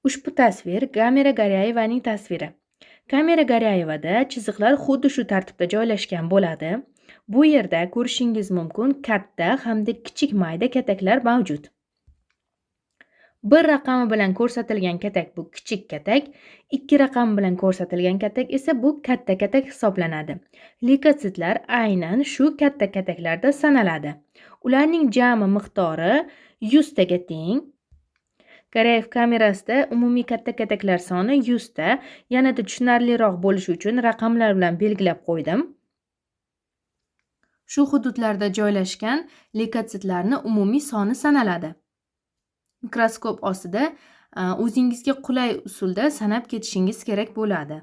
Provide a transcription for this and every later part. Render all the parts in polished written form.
Ushbu tasvir Kamera Goryaevaning tasviri. Kamera Goryaevada chiziqlar xuddi shu tartibda joylashgan bo'ladi. Bu yerda ko'rishingiz mumkin katta hamda kichik mayda kataklar mavjud. Bir raqami bilan ko'rsatilgan katak bu kichik katak, 2 raqami bilan ko'rsatilgan katak esa bu katta katak hisoblanadi. Leykotsitlar aynan shu katta kataklarda sanaladi. Ularning jami miqdori 100 taga teng. Goryaev kamerasida umumiy katta kataklar soni 100 ta. Yanada tushunarliroq bo'lishi uchun raqamlar bilan belgilab qo'ydim. Shu hududlarda joylashgan leykotsitlarni umumiy soni sanaladi. Mikroskop ostida o'zingizga qulay usulda sanab ketishingiz kerak bo'ladi.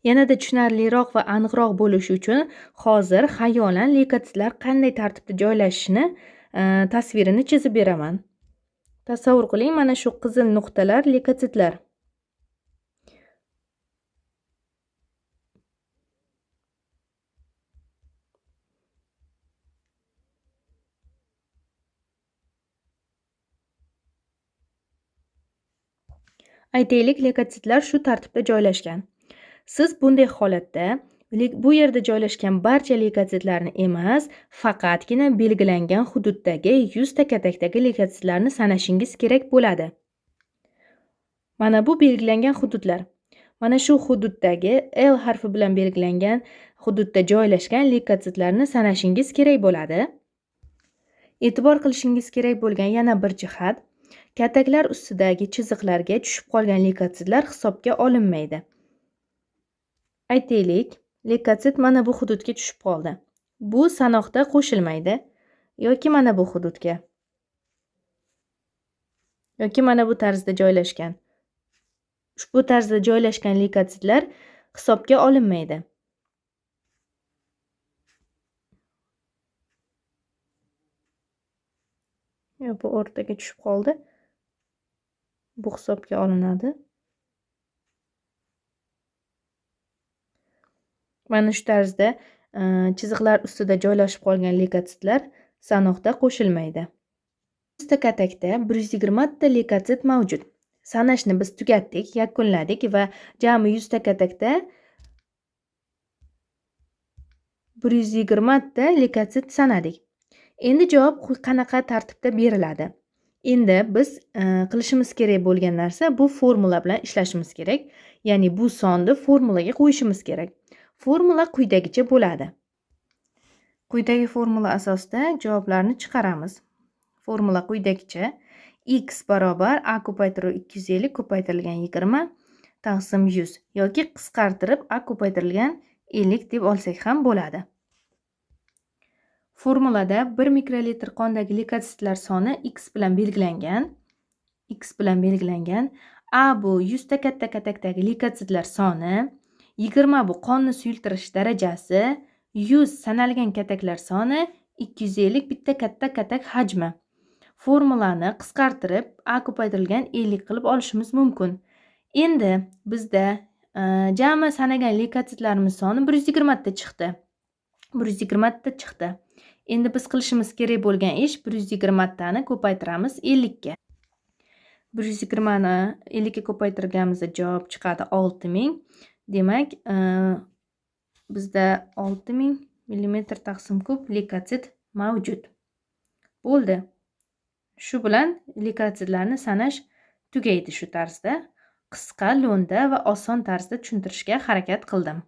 Yanada tushunarliroq va aniqroq bo'lishi uchun hozir xayolan leykotsitlar qanday tartibda joylashishini tasvirini chizib beraman. Tasavvur qiling, mana shu qizil nuqtalar leykotsitlar. Aytaylik, leykotsitlar shu tartibda joylashgan. Siz bunday holatda bu yerda joylashgan barcha leykotsitlarni emas, faqatgina belgilangan hududdagi 100 ta katakdagi leykotsitlarni sanashingiz kerak bo'ladi. Mana bu belgilangan hududlar. Mana shu hududdagi L harfi bilan belgilangan hududda joylashgan leykotsitlarni sanashingiz kerak bo'ladi. E'tibor qilishingiz kerak bo'lgan yana bir jihat, kataklar ustidagi chiziqlarga tushib qolgan leykotsitlar hisobga olinmaydi. Aytaylik, leykotsit mana bu hududga tushib qoldi. Bu sanoqda qo'shilmaydi yoki mana bu hududga yoki mana bu tarzda joylashgan. Ushbu tarzda joylashgan leykotsitlar hisobga olinmaydi. Yo, bu o'rtaga tushib qoldi. Bu hisobga olinadi. Mana shu tarzda chiziqlar ustida joylashib qolgan leykotsitlar sanoqda qo'shilmaydi. 100 ta katakda 120 ta leykotsit mavjud. Sanashni biz tugatdik, yakunladik va jami 100 ta katakda 120 ta leykotsit sanadik. Endi javob qanaqa tartibda beriladi? Endi biz qilishimiz kerak bo'lgan narsa bu formula bilan ishlashimiz kerak. Ya'ni bu sonni formulaga qo'yishimiz kerak. Formula quyidagicha bo'ladi. Quyidagi formula asosida javoblarni chiqaramiz. Formula quyidagicha: x barobar a ko'paytiruv 250 ko'paytirilgan 20 taqsim 100 yoki qisqartirib a ko'paytirilgan 50 deb olsak ham bo'ladi. Formulada 1 mikrolitr qondagi leykotsitlar soni x bilan belgilangan. X bilan belgilangan. A bu 100 ta katta katakdagi leykotsitlar soni, 20 bu qonni suyultirish darajasi, 100 sanalgan kataklar soni, 250 bitta katta katak hajmi. Formulani qisqartirib a ko'paytirilgan 50 qilib olishimiz mumkin. Endi bizda jami sanagan leykotsitlarimiz soni 120 ta chiqdi. 120 ta chiqdi. Endi biz qilishimiz kerak bo'lgan ish 120 tani ko'paytiramiz 50 ga. 120 ni 50 ga ko'paytirganimizda javob chiqadi 6000. Demak, bizda 6000 millimetr taqsim kub leykotsit mavjud. Bo'ldi. Shu bilan leykotsitlarni sanash tugaydi shu tarzda. Qisqa, lo'nda va oson tarzda tushuntirishga harakat qildim.